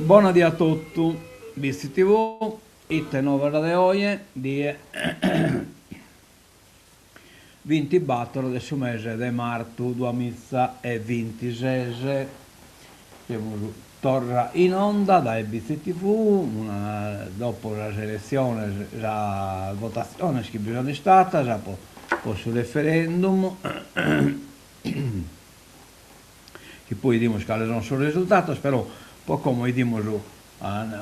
Bona die a totu, Bitzi TV, ite novas de oje, die bintibator de su mese de martu duamiza e bintises. Semus torra in onda dae Bitzi TV, una dopo sas eletziones, sas votatziones chi bi sunt istadas po su referendum, chi poi 'idimus cales sunt sos risultados, però po como 'idimus,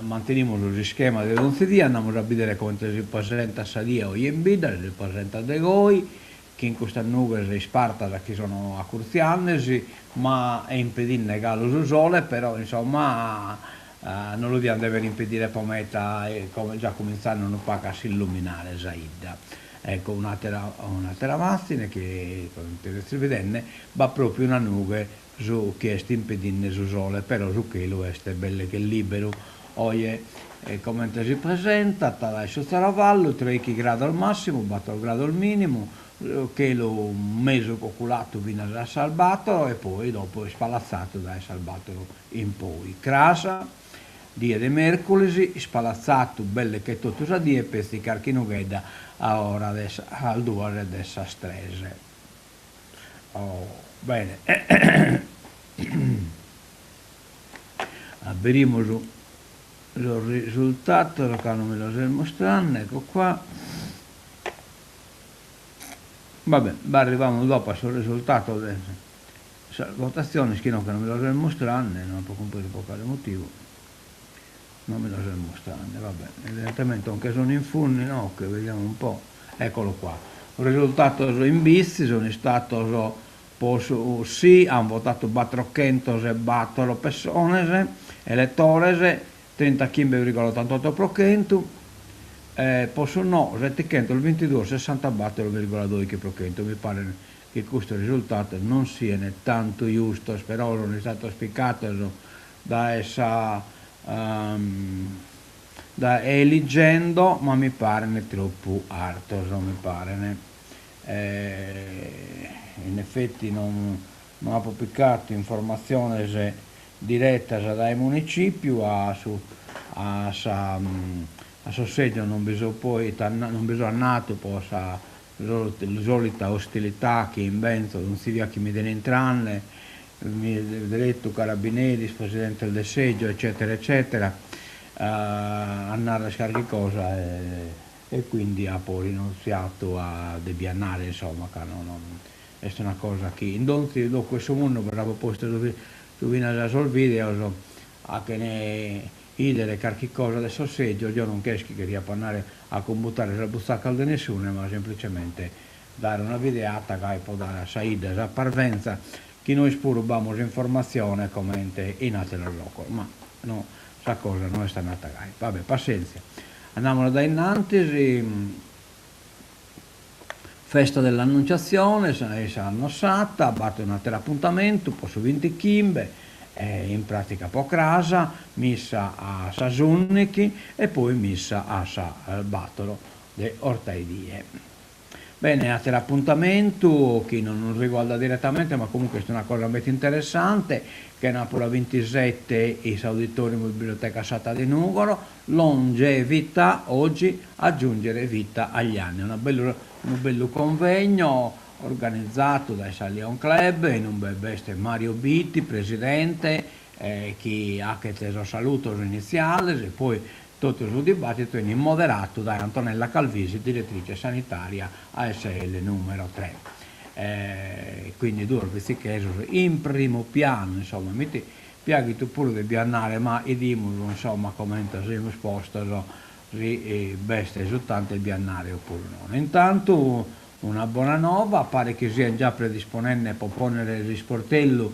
mantenimus s'ischema de donzi die, andamus a bìdere comente si presentat sa die oje in bidda, si presentat de goi, chin custas nughes ispartas chi sono acurtziandesi, ma impedinde galu su sole, però insomma no lu diant dever impedire po meta, già cumintzande unu pagu a s'illuminare sa 'idda. Ecco un'atera un'atera màzine chi, comente sezis bidende, b'at propriu una nughe su chi est impedinde su sole, però su chelu est belle che liberu. Oje comente si presentat dae su Zaravallu, treichi grados massimu, bator grados minimu, chelu mesu coculatu finas a sas bator e poi dopo ispalatzatu dae sas bator in poi. Cras, die de mèrculis, ispalatzatu belle che totu sa die, petzi carchi nughedda a ora de sas duas e de sas tres. Oh, bene. Aberimus sos risultatos ca non mi los est mustrande, ecco qua. Va bè, b'arrivamus dopo a sos risultatos de sas votatziones chi no che non mi los est mustrande, no apo cumpresu po cale motivu, non mi los est mustrande, va bè, evidentemente o nche sun in fundu inoghe, vediamo un po', eccolo qua, risultatos in Bitzi sun istatos Po su sì an votatu batrochentos e bator pessones, eletores, trintachimbe virgola otantoto pro chentu, e po su no setichentos bintiduos sessantabator virgola doichi pro chentu. Mi paret chi custos risultatos non sien tantu justos, però sun istatos picatos dae sa dae Eligendo, ma mi paren tropu artos, mi paren. In effetti non no apo picatu informatziones diretas dae municipiu a su a sa a sos sègios non bi so poi non bi so andatu po sa solita ostilità chi imbenzo donzi bia chi mi 'iden intrande, mi deretu carabineris, presidentes de sègio eccetera eccetera a narrer carchi cosa e E quindi apo rinuntziatu a de bi andare, insomma, ca no no est una cosa chi in donzi locu 'e su mundu bos apo postu su finas sos videos a chene 'idere carchi cosa de sos sègios, jeo non ch'est chi cheria andare a combutare sas butzacas de nessune, ma semplicemente dare una videata gai po dare a sa 'idda sa parvenza chi nois puru b'amus informatzione comente in ateros locos, ma no sa cosa no est andata gai. Va bè, passentzia. Andamus dae innantis, Festa dell'Annunciazione, sa Nossata, b'at un'ateru apuntamentu po su bintichimbe, in pratica po cras, missa a sas unnichi e poi missa a sas bator de 'ortaedie. Bene, ateru apuntamentu chi non nos riguardat diretamente ma comunque est una cosa meta interessante, chenapura bintisete in s'Auditorium Biblioteca Satta de Nùgoro, Longevità oggi, aggiungere vita agli anni, una bellu unu bellu convegno organizadu dae sa Lion Club in ube b'est Mario Bitti, presidente, chi 'achet sos salutos initziales e poi Totu su dibàtitu 'enit moderatu dae Antonella Calvisi, diretrice sanitària ASL nùmero tre. Quindi duos bitzichesos in primu pianu, insomma, mi piaghet puru de bi andare, ma 'idimus, insomma, comente semus postos, si b'est su tantu 'e bi andare opuru nono. Intantu una bona nova, paret chi sian già predisponende po pònnere s'isportellu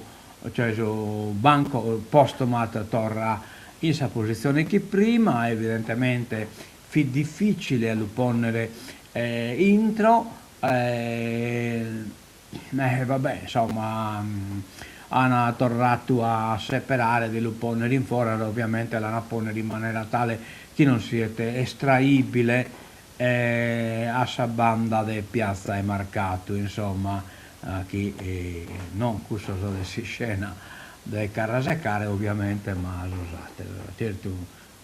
cioè su banco postomat torra in sa positzione chi prima, evidentemente fit dificile a lu ponnere intro, e va bè insomma an torratu a seperare de lu ponnere in foras, ovviamente l'an a ponnere in manera tale chi non siet estraibile a sa banda de Piazza 'e Marcatu, insomma, chi non cussos de s'iscena. De carrasecare ovviamente ma sos ateros, certu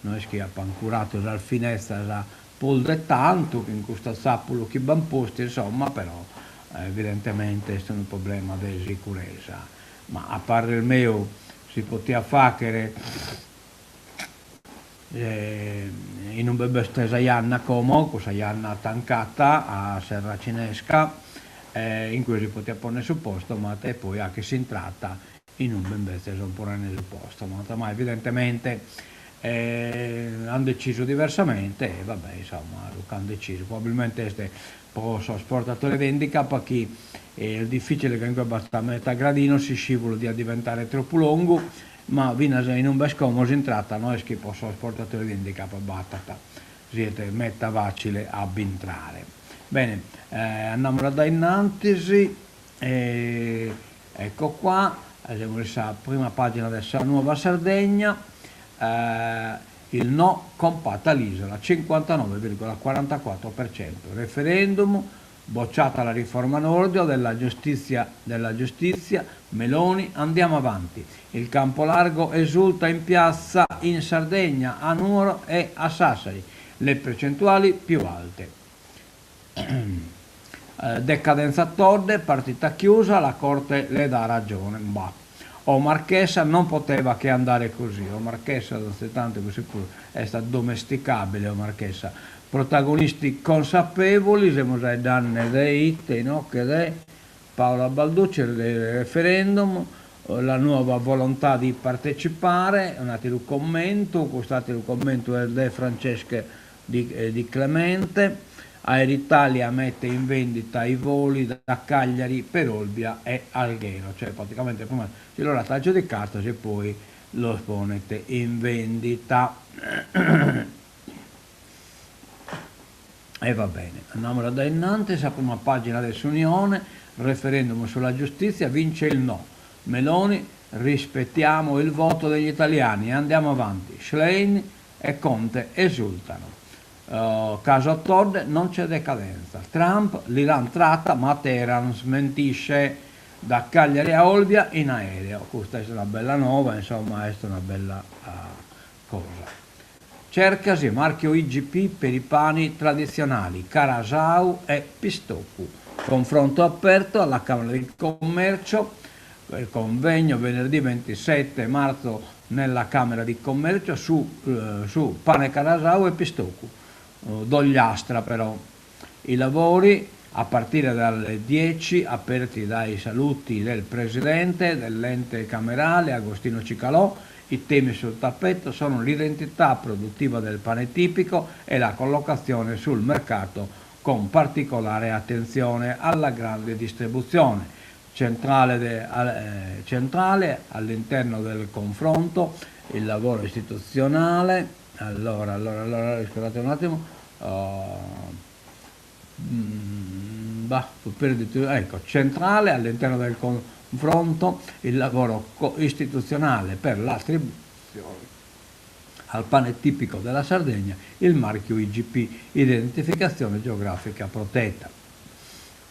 no est chi apan curatu sas finestras prus de tantu chin custu tzapulu chi b'an postu insomma però evidentemente est unu problema de sicuresa ma a parrer meu si potiat faghere in ube b'est sa janna como, cussa janna tancata a serracinesca, in cue si potiat ponner su postomat e poi 'acher s'intrata in ube imbetzes son ponende su postomat, ma evidentemente an decisu diversamente e va bè insomma su ch'an decisu, probabilmente est pro sos portatores de handicap chi est difficile ca in cue b'at meta gradinos, s'iscivulu diat diventare tropu longu Ma finas in ube est como s'intrata no est chi po sos portatores de handicap batat, siet meta facile a b'intrare. Bene, andamus a dae innantis, ecco qua, semus in sa prima pagina de sa Nuova Sardegna, il no compatta l'isola, 59,44%, referendum Bocciata la riforma Nordio della giustizia della giustizia, Meloni, andiamo avanti. Il campo largo esulta in piazza in Sardegna, a Nuoro e a Sassari, le percentuali più alte. Decadenza Todde, partita chiusa, la Corte le dà ragione. Bah. O Marchesa non poteva che andare così. O Marchesa, tantu cussu puru est addomesticabile o Marchesa. Protagonisti consapevoli, semus faeddende de ite inoghe de Paola Balducci del referendum, la nuova volontà di partecipare, un'àteru commentu, cust'àteru commentu est de Francesca Di Clemente, Aeritalia mette in vendita i voli da Cagliari per Olbia e Alghero, cioè praticamente prima si los at aggiudicados e poi los ponet in vendita. E va bene, andamus a dae innantis, sa prima pagina de s'Unione, referendum sulla giustizia, vince il no. Meloni, rispettiamo il voto degli italiani e andiamo avanti. Schlein e Conte esultano. Caso Todde, non c'è decadenza. Trump, l'Iran tratta, ma Teheran smentisce. Da Cagliari a Olbia in aereo. Custa est una bella nova, insomma, est una bella cosa. Cercasi marchio IGP per i pani tradizionali Carasau e Pistocu. Confronto aperto alla Camera di Commercio, convegno venerdì 27 marzo nella Camera di Commercio su su pane Carasau e Pistocu d'Ogliastra però. I lavori a partire dalle 10 aperti dai saluti del presidente dell'ente camerale Agostino Cicalò, I temi sul tappeto sono l'identità produttiva del pane tipico e la collocazione sul mercato con particolare attenzione alla grande distribuzione. Centrale de, centrale all'interno del confronto il lavoro istituzionale. Allora, allora, allora, scusate un attimo. Bah, ecco, centrale all'interno del confronto il lavoro istituzionale per l'attribuzione al pane tipico della Sardegna il marchio IGP, identificazione geografica protetta.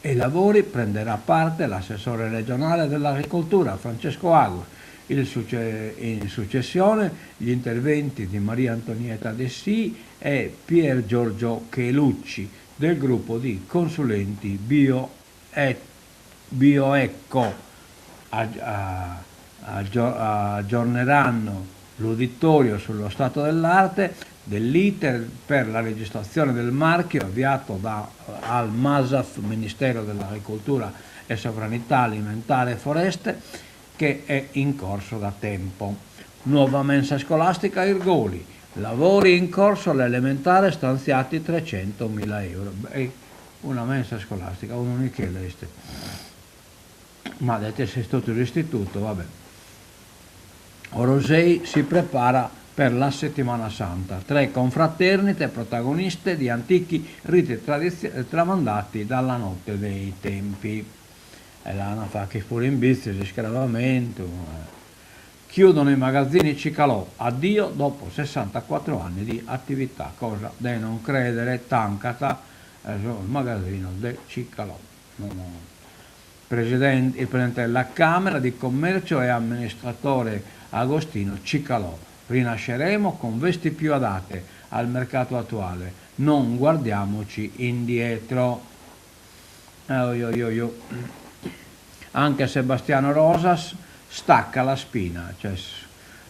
Ai lavori prenderà parte l'assessore regionale dell'agricoltura Francesco Agus. In successione gli interventi di Maria Antonietta Dessì e Pier Giorgio Chelucci del gruppo di consulenti Bioeco aggiorneranno l'uditorio sullo stato dell'arte dell'iter per la registrazione del marchio avviato dal MASAF, Ministero dell'Agricoltura e Sovranità Alimentare e Foreste, che è in corso da tempo. Nuova mensa scolastica a Irgoli, lavori in corso all'elementare stanziati 300.000 euro. Una mensa scolastica, unu nichelle est. Ma depet esser totu s'istituto, va bè. Orosei si prepara per la Settimana Santa, tre confraternite protagoniste di antichi riti tramandati dalla notte dei tempi. E l'an a fagher puru in Bitzi s'iscravamentu. Chiudono i magazzini Cicalò, addio dopo 64 anni di attività, cosa de non credere, tancant sos magazinos de Cicalò. Presidente, il Presidente della Camera di Commercio e amministratore Agostino Cicalò. Rinasceremo con vesti più adatte al mercato attuale, non guardiamoci indietro. Eh, oi, oi, oi. Anche Sebastiano Rosas stacca la spina, cioè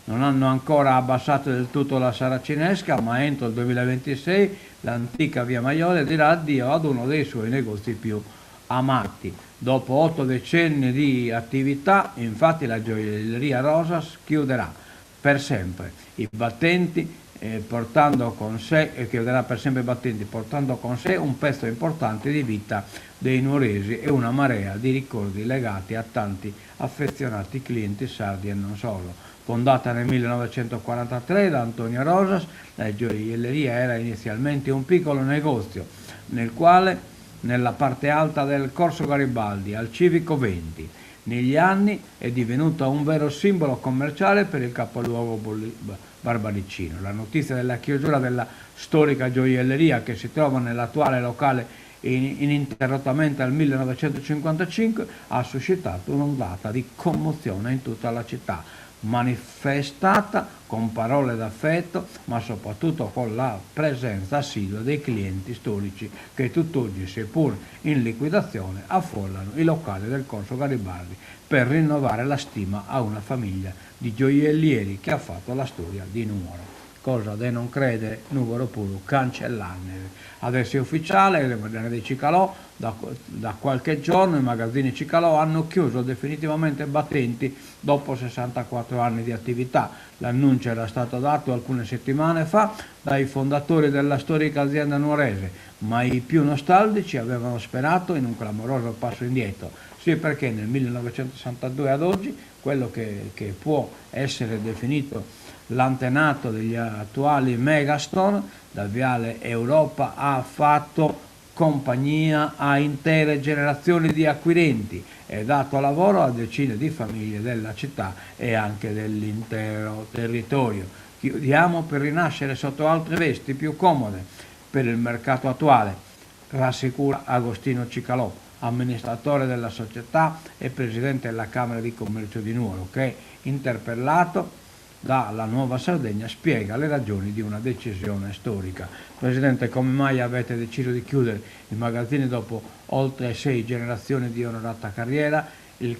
non hanno ancora abbassato del tutto la saracinesca, ma entro il 2026 l'antica Via Maiore dirà addio ad uno dei suoi negozi più amati. Dopo 8 decenni di attività, infatti, la gioielleria Rosas chiuderà per sempre i battenti, eh, portando con sé, eh, chiuderà per sempre i battenti, portando con sé un pezzo importante di vita dei nuoresi e una marea di ricordi legati a tanti affezionati clienti sardi e non solo. Fondata nel 1943 da Antonio Rosas, la gioielleria era inizialmente un piccolo negozio nel quale, nella parte alta del Corso Garibaldi, al Civico 20. Negli anni è divenuta un vero simbolo commerciale per il capoluogo barbaricino. La notizia della chiusura della storica gioielleria che si trova nell'attuale locale ininterrottamente dal 1955 ha suscitato un'ondata di commozione in tutta la città, manifestata con parole d'affetto, ma soprattutto con la presenza assidua dei clienti storici che tutt'oggi, seppur in liquidazione, affollano i locali del Corso Garibaldi per rinnovare la stima a una famiglia di gioiellieri che ha fatto la storia di Nuoro. Cosa da non credere, Nugoro puru cancellanne. Adesso è ufficiale, le dei Cicalò, da, da qualche giorno i magazzini Cicalò hanno chiuso definitivamente battenti dopo 64 anni di attività. L'annuncio era stato dato alcune settimane fa dai fondatori della storica azienda nuorese, ma i più nostalgici avevano sperato in un clamoroso passo indietro. Sì, perché nel 1962 ad oggi quello che, che può essere definito l'antenato degli attuali megastore da Viale Europa ha fatto compagnia a intere generazioni di acquirenti e dato lavoro a decine di famiglie della città e anche dell'intero territorio. Chiudiamo per rinascere sotto altre vesti più comode per il mercato attuale, rassicura Agostino Cicalò, amministratore della società e presidente della Camera di Commercio di Nuoro, che, interpellato dalla Nuova Sardegna, spiega le ragioni di una decisione storica. Presidente, come mai avete deciso di chiudere i magazzini dopo oltre 6 generazioni di onorata carriera?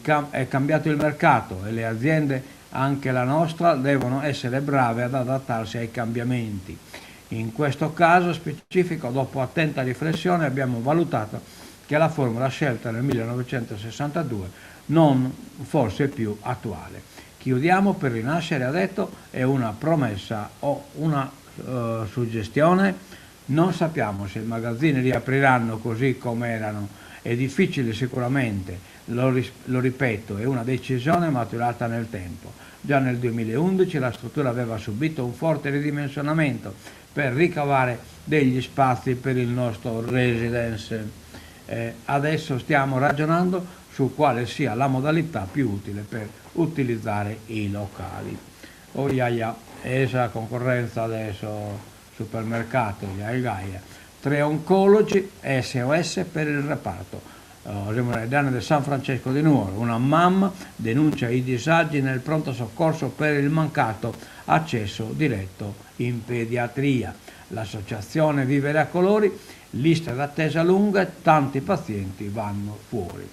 Cam- è cambiato il mercato e le aziende, anche la nostra, devono essere brave ad adattarsi ai cambiamenti. In questo caso specifico, dopo attenta riflessione, abbiamo valutato che la formula scelta nel 1962 non fosse più attuale. Chiudiamo per rinascere, ha detto, è una promessa o una suggestione? Non sappiamo se i magazzini riapriranno così come erano. È difficile sicuramente, lo, ris- lo ripeto, è una decisione maturata nel tempo. Già nel 2011 la struttura aveva subito un forte ridimensionamento per ricavare degli spazi per il nostro residence. Adesso stiamo ragionando su quale sia la modalità più utile per utilizzare i locali. Oh ia ia, esa concorrenza adesso supermercato, Gaia. Tre oncologi, SOS per il reparto. Oh, de San Francesco di Nuoro, una mamma denuncia i disagi nel pronto soccorso per il mancato accesso diretto in pediatria. L'associazione Vivere a Colori, lista d'attesa lunga e tanti pazienti vanno fuori.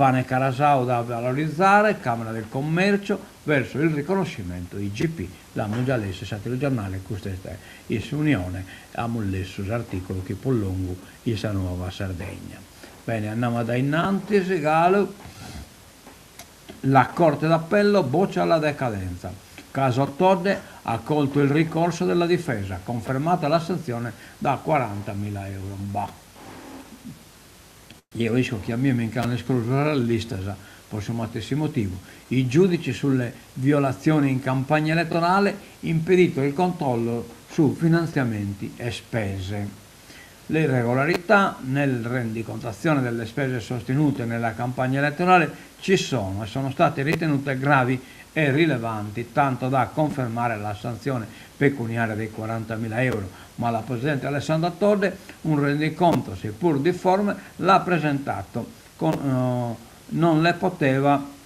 Pane Carasau da valorizzare, Camera del Commercio verso il riconoscimento IGP, la Mondialesse, il giornale, questo è in Unione, a Mollessus, articolo che prolungo in sa Nuova Sardegna. Bene, andiamo ad innanzi, galu. La Corte d'Appello boccia la decadenza. Caso Todde ha accolto il ricorso della difesa, confermata la sanzione da 40.000 euro. Bah. Io isco chi a mie mi incano escluso dalla lista per su matessi motivo. I giudici sulle violazioni in campagna elettorale impedito il controllo su finanziamenti e spese. Le irregolarità nel rendicontazione delle spese sostenute nella campagna elettorale ci sono e sono state ritenute gravi e rilevanti, tanto da confermare la sanzione pecuniaria dei 40.000 euro. Ma la Presidente Alessandra Todde un rendiconto, seppur difforme, l'ha presentato con... non le poteva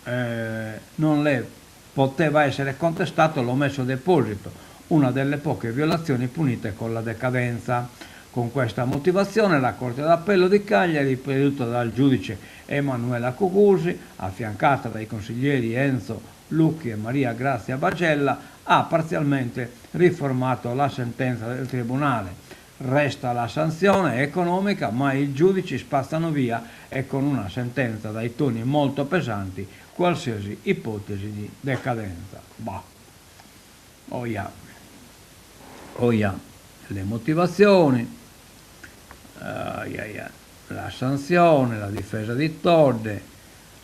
non le poteva essere contestato l'omesso deposito, una delle poche violazioni punite con la decadenza. Con questa motivazione la Corte d'Appello di Cagliari, presieduta dal giudice Emanuela Cugusi, affiancata dai consiglieri Enzo Lucchi e Maria Grazia Bagella, ha parzialmente riformato la sentenza del Tribunale. Resta la sanzione economica, ma i giudici spazzano via e con una sentenza dai toni molto pesanti qualsiasi ipotesi di decadenza. Bah. Oia. Oia. Le motivazioni. Aia, la sanzione, la difesa di Todde,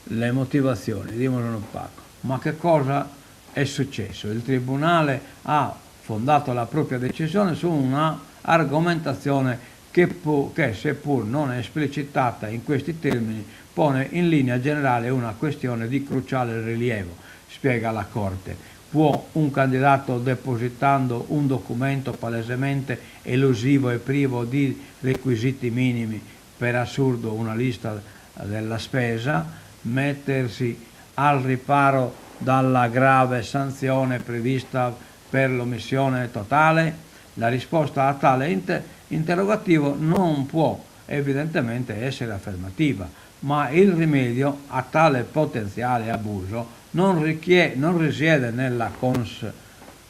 le motivazioni, bidimus unu pagu. Ma che cosa è successo? Il Tribunale ha fondato la propria decisione su una argomentazione che, che seppur non esplicitata in questi termini, pone in linea generale una questione di cruciale rilievo, spiega la Corte. Può un candidato depositando un documento palesemente elusivo e privo di requisiti minimi, per assurdo una lista della spesa, mettersi al riparo dalla grave sanzione prevista per l'omissione totale? La risposta a tale interrogativo non può evidentemente essere affermativa, ma il rimedio a tale potenziale abuso non, richie- non risiede nella cons-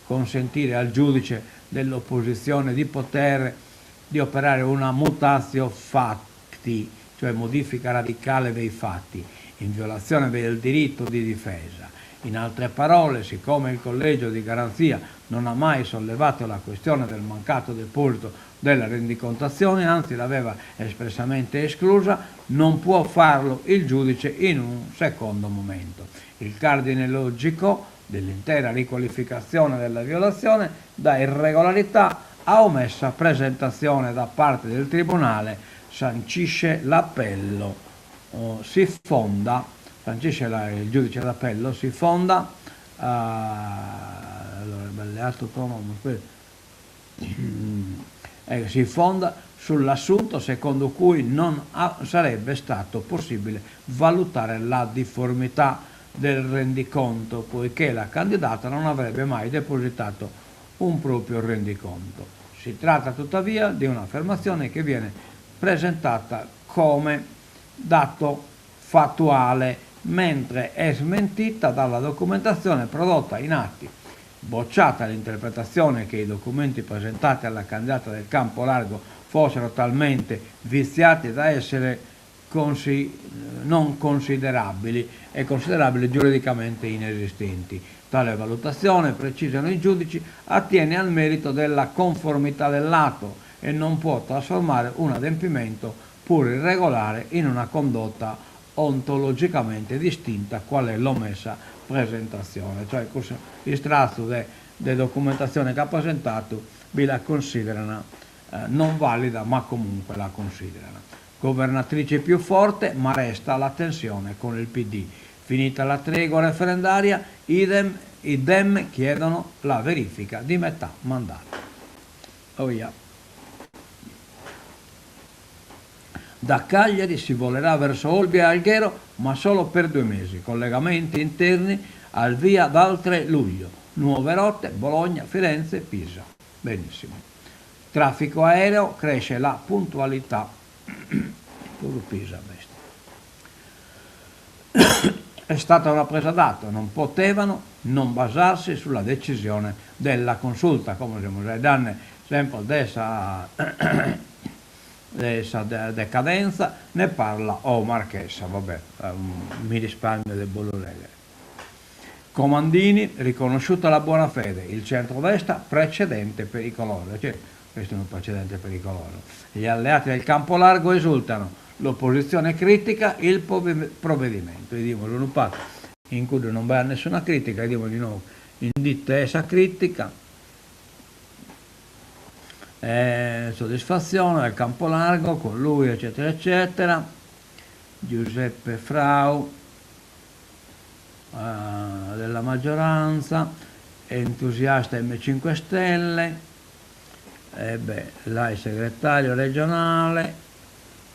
consentire al giudice dell'opposizione di poter di operare una mutatio facti, cioè modifica radicale dei fatti, in violazione del diritto di difesa. In altre parole, siccome il collegio di garanzia non ha mai sollevato la questione del mancato deposito della rendicontazione, anzi l'aveva espressamente esclusa, non può farlo il giudice in un secondo momento. Il cardine logico dell'intera riqualificazione della violazione da irregolarità a omessa presentazione da parte del Tribunale sancisce l'appello, si fonda, sancisce la, il giudice d'appello, si fonda, uh, allora, eh, si fonda sull'assunto secondo cui non ha, sarebbe stato possibile valutare la difformità del rendiconto, poiché la candidata non avrebbe mai depositato un proprio rendiconto. Si tratta tuttavia di un'affermazione che viene presentata come dato fattuale, mentre è smentita dalla documentazione prodotta in atti. Bocciata l'interpretazione che i documenti presentati alla candidata del campo largo fossero talmente viziati da essere consi- non considerabili e considerabili giuridicamente inesistenti. Tale valutazione, precisano i giudici, attiene al merito della conformità dell'atto e non può trasformare un adempimento pur irregolare in una condotta ontologicamente distinta qual è l'omessa presentazione. Cioè, istratzu de, de documentazione che ha presentato bi la considerano eh, non valida, ma comunque la considerano. Governatrice più forte, ma resta la tensione con il PD. Finita la tregua referendaria, idem, i Dem chiedono la verifica di metà mandato. Oh yeah. Da Cagliari si volerà verso Olbia e Alghero, ma solo per due mesi. Collegamenti interni al via dal 3 luglio. Nuove rotte Bologna, Firenze, Pisa. Benissimo. Traffico aereo, cresce la puntualità. Puru Pisa, bestia. È stata una presa d'atto, non potevano non basarsi sulla decisione della consulta, come siamo già danne sempre de sa decadenza, ne parla Omar Chessa, vabbè, mi risparmio del bollo leggere. Comandini, riconosciuta la buona fede, il centrodestra precedente pericoloso, cioè, questo è un precedente pericoloso. Gli alleati del campo largo esultano, l'opposizione critica il provvedimento. Bidimus unu pagu in cuddu non b'at nessuna critica, bidimus di nou in ite est sa critica, eh, soddisfazione del campo largo con lui, eccetera, eccetera. Giuseppe Frau eh, della maggioranza, entusiasta M5 Stelle, e beh, là il segretario regionale.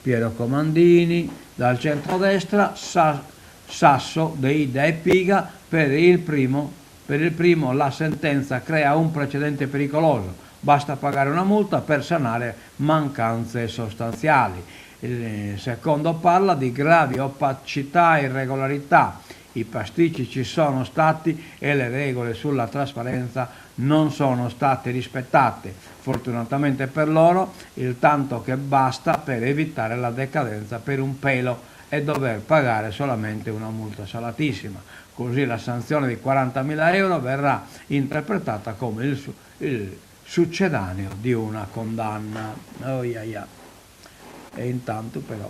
Piero Comandini, dal centrodestra Sasso Deidda e Piga per il primo per il primo la sentenza crea un precedente pericoloso, basta pagare una multa per sanare mancanze sostanziali. Il secondo parla di gravi opacità e irregolarità, i pasticci ci sono stati e le regole sulla trasparenza non sono state rispettate, fortunatamente per loro il tanto che basta per evitare la decadenza per un pelo e dover pagare solamente una multa salatissima. Così la sanzione di 40.000 euro verrà interpretata come il, il succedaneo di una condanna. Oh, ia, ia. E intanto però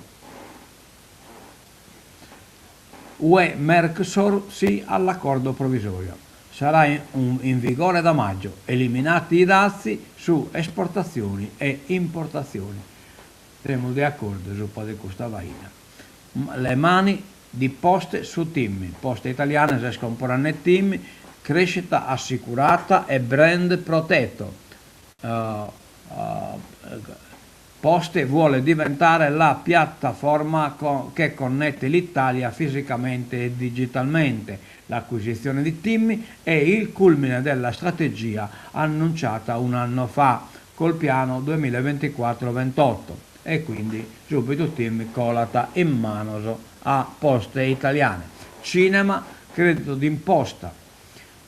UE Mercosur sì all'accordo provvisorio. Sarà in, in vigore da maggio, eliminati i dazi su esportazioni e importazioni. Semus de acordu subra de custa faina. Le mani di Poste su Tim. Poste Italiane s'est comporande Tim, crescita assicurata e brand protetto. Poste vuole diventare la piattaforma che connette l'Italia fisicamente e digitalmente. L'acquisizione di Tim è il culmine della strategia annunciata un anno fa col piano 2024-28 e quindi subito Tim colat in manos a Poste Italiane. Cinema, credito d'imposta.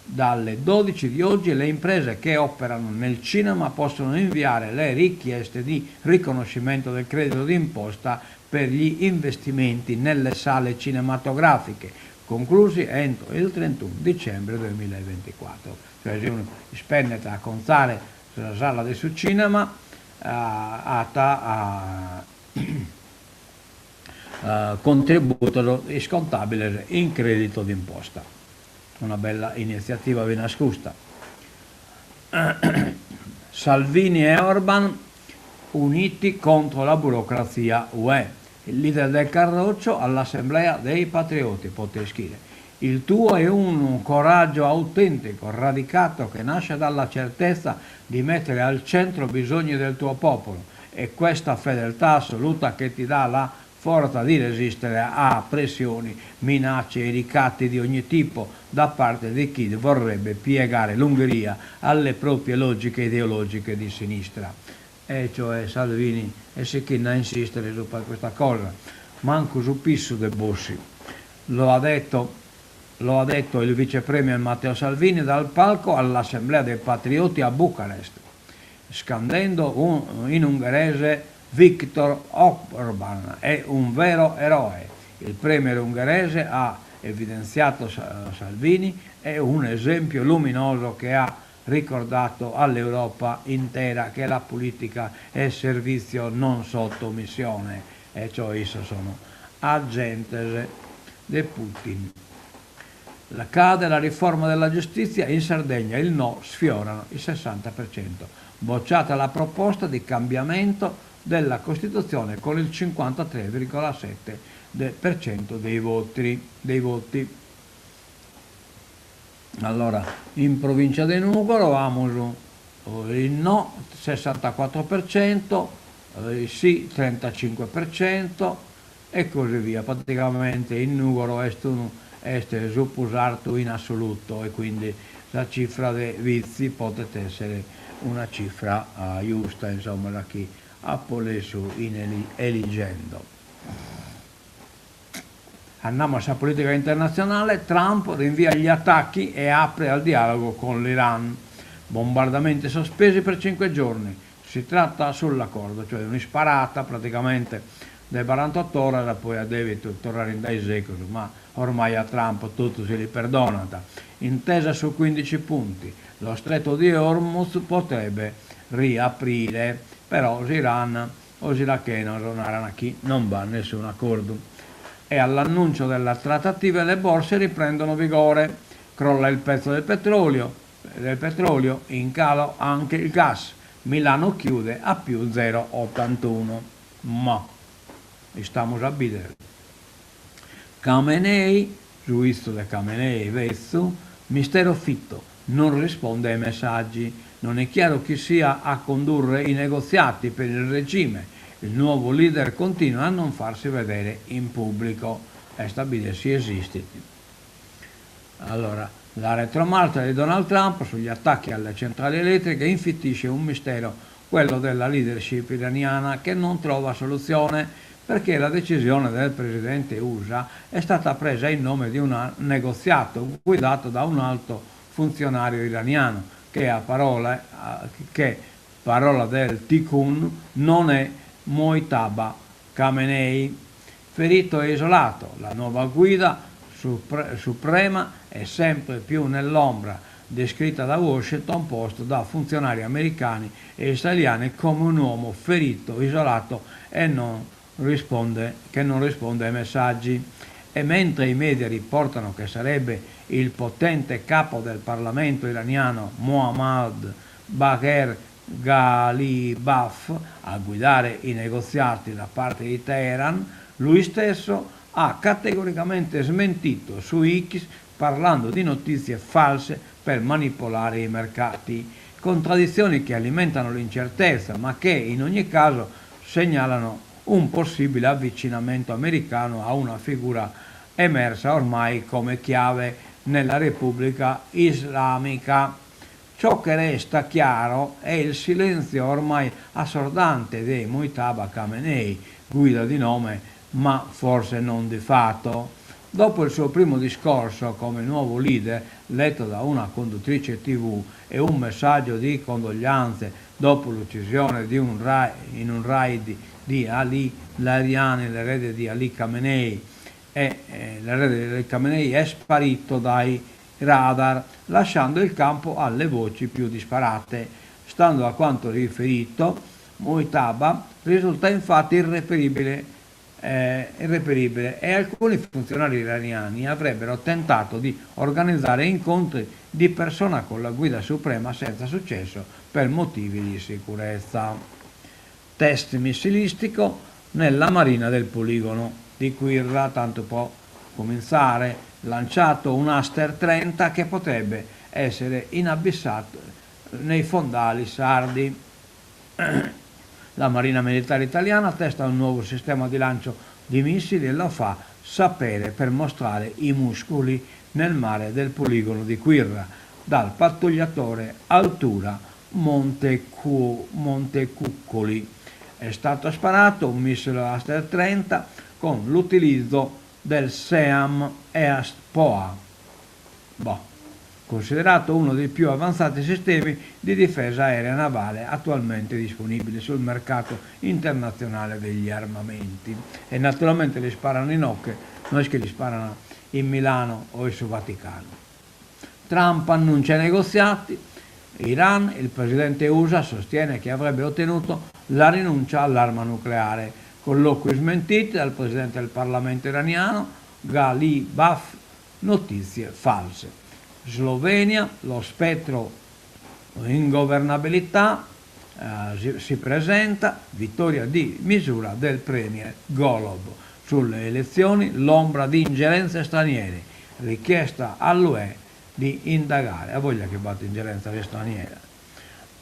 Dalle 12 di oggi le imprese che operano nel cinema possono inviare le richieste di riconoscimento del credito d'imposta per gli investimenti nelle sale cinematografiche, conclusi entro il 31 dicembre 2024. Cioè si unu ispendet a acontzare sa sala de su cinema at a contributos iscontàbiles in crèdito d'imposta. Una bella initziativa finas custa. Salvini e Orban uniti contro la burocrazia Ue. Il leader del Carroccio all'Assemblea dei Patrioti, pote ischire. Il tuo è un coraggio autentico, radicato, che nasce dalla certezza di mettere al centro i bisogni del tuo popolo e questa fedeltà assoluta che ti dà la forza di resistere a pressioni, minacce e ricatti di ogni tipo da parte di chi vorrebbe piegare l'Ungheria alle proprie logiche ideologiche di sinistra. E cioè Salvini e sichint a insistere subra custa cosa, mancu su pissu de Bossi. Lo ha detto, lo ha detto il vice premier Matteo Salvini dal palco all'Assemblea dei Patrioti a Bucarest, scandendo un, in ungherese Viktor Orban è un vero eroe. Il premier ungherese ha evidenziato Salvini è un esempio luminoso che ha ricordato all'Europa intera che la politica è servizio non sottomissione, e cioè issos sono agentes de Putin. La cade la riforma della giustizia, in Sardegna il no sfiorano il 60%. Bocciata la proposta di cambiamento della Costituzione con il 53,7% dei voti. Dei voti. Allora, in provincia de Nùgoro amus il no 64%, il sì 35% e così via. Praticamente in Nùgoro est unu est su prus artu in assoluto e quindi sa cifra de Vitzi podet essere una cifra giusta, insomma, da chi apo lessu in Eligendo. Andamus a sa politica internatzionale, Trump rinvia gli attacchi e apre al dialogo con l'Iran. Bombardamenti sospesi per 5 giorni. Si tratta sull'accordo, cioè un'isparata praticamente de barantotto oras, poi at devidu torrare in dae segus, ma ormai a Trump totu si li perdonat. Intesa su 15 punti, lo stretto di Hormuz potrebbe riaprire, però s'Iran Os irachenos naran chi non b'at nessun acordu. E all'annuncio della trattativa le borse riprendono vigore. Crolla il prezzo del petrolio, del petrolio, in calo anche il gas. Milano chiude a più 0,81. Ma istamus a bìdere. Khamenei, su fizu de Khamenei betzu, mistero fitto, non risponde ai messaggi. Non è chiaro chi sia a condurre i negoziati per il regime. Il nuovo leader continua a non farsi vedere in pubblico. Est a bìdere si esistit. Allora, la retromarcia di Donald Trump sugli attacchi alle centrali elettriche infittisce un mistero, quello della leadership iraniana, che non trova soluzione perché la decisione del presidente USA è stata presa in nome di un negoziato guidato da un alto funzionario iraniano che a parola, che, parola del tycoon, non è Mojtaba Khamenei. Ferito e isolato, la nuova guida suprema è sempre più nell'ombra, descritta da Washington Post da funzionari americani e israeliani come un uomo ferito, isolato e non risponde, che non risponde ai messaggi. E mentre i media riportano che sarebbe il potente capo del Parlamento iraniano Mohammad Bagher Ghalibaf a guidare i negoziati da parte di Teheran, lui stesso ha categoricamente smentito su X parlando di notizie false per manipolare i mercati. Contraddizioni che alimentano l'incertezza, ma che in ogni caso segnalano un possibile avvicinamento americano a una figura emersa ormai come chiave nella Repubblica Islamica. Ciò che resta chiaro è il silenzio ormai assordante de Mojtaba Khamenei, guida di nome ma forse non di fatto. Dopo il suo primo discorso come nuovo leader, letto da una conduttrice TV e un messaggio di condoglianze dopo l'uccisione di un in un raid di Ali Larijani, l'erede di Ali Khamenei, e, eh, l'erede di Ali Khamenei è sparito dai radar, lasciando il campo alle voci più disparate. Stando a quanto riferito, Mojtaba risulta infatti irreperibile eh, irreperibile e alcuni funzionari iraniani avrebbero tentato di organizzare incontri di persona con la guida suprema senza successo per motivi di sicurezza. Test missilistico nella marina del poligono di Quirra, tanto può cominciare, lanciato un Aster 30 che potrebbe essere inabissato nei fondali sardi. La Marina Militare Italiana testa un nuovo sistema di lancio di missili e lo fa sapere per mostrare i muscoli nel mare del poligono di Quirra, dal pattugliatore Altura Montecuccoli. È stato sparato un missile Aster 30 con l'utilizzo del SEAM EAST POA. Boh considerato uno dei più avanzati sistemi di difesa aerea navale attualmente disponibili sul mercato internazionale degli armamenti. E naturalmente li sparano in ocche, no est chi li sparano in Milano o in su Vaticano. Trump annuncia i negoziati, Iran, il presidente USA sostiene che avrebbe ottenuto la rinuncia all'arma nucleare. Colloqui smentiti dal presidente del Parlamento iraniano, Ghalibaf, notizie false. Slovenia, lo spettro ingovernabilità eh, si, si presenta, vittoria di misura del premier Golob. Sulle elezioni l'ombra di ingerenze straniere, richiesta all'UE di indagare. A voglia che b'at ingerenza straniera.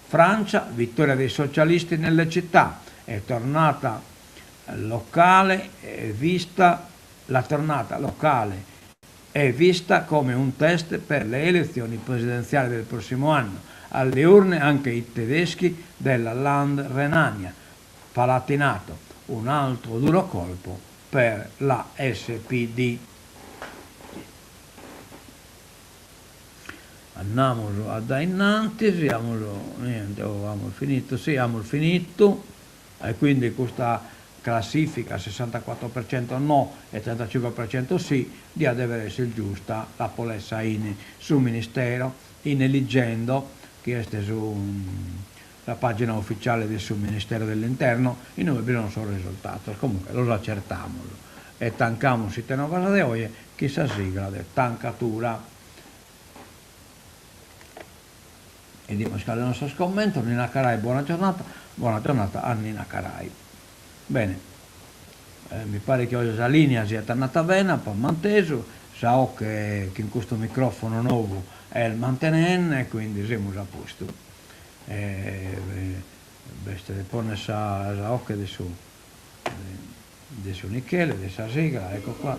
Francia, vittoria dei socialisti nelle città, è tornata locale, è vista la tornata locale è vista come un test per le elezioni presidenziali del prossimo anno. Alle urne anche i tedeschi della Land Renania. Palatinato, un altro duro colpo per la SPD. Andamus a dae innantis, amus, niente, oh, amus finito, sì, amus finito, e quindi custa classifica 64% no e 35% sì, diat dever esser giusta, l'apo lessa in su Ministero, in Eligendo, chi est su sa pagina ufficiale de su Ministero dell'Interno, inue bi sun sos risultados, comunque los acertamus e tancamus Ite Novas de oje chin sa sigla de Tancatura. 'Idimus cale sun sos commentos, Nina Carai buona giornata, buona giornata a Nina Carai. Bene, mi paret chi oje sa linea siat andata bene, apo mantesu sa 'oche chin custu microfono nou est mantenende, quindi semus a postu. B'est de ponner sa 'oche de su. De su Nichele, de sa sigla, ecco qua.